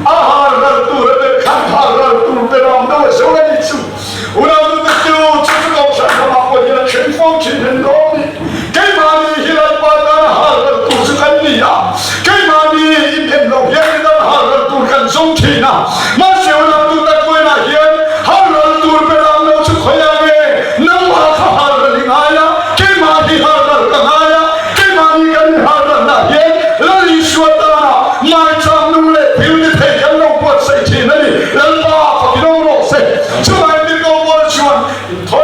A har ral tur a ber khan har ral tur beram no a zo a ni chu. Unau te chu chu chu kohhran ramah pawh hian a thleng fo thin reng dawn ni. Keimahni hi Lalpa tana har ral tur chu kan ni a, keimahni inhem lo hian midang har ral tur kan zawng thin a. Mahse unau tu tak vawiinah hian har ral tur beram no chu khawiah nge nangmah kha har ral i ngai a, keimah hi har ral ka ngai a, keimahni kan inhar ralnah hian Lal Isua tana maicham nung leh thil ni thei kan lo buatsaih thin a ni. Lalpa fakin awm rawh se. Chuvangin Tirhkoh Paul chuan, Inthawi.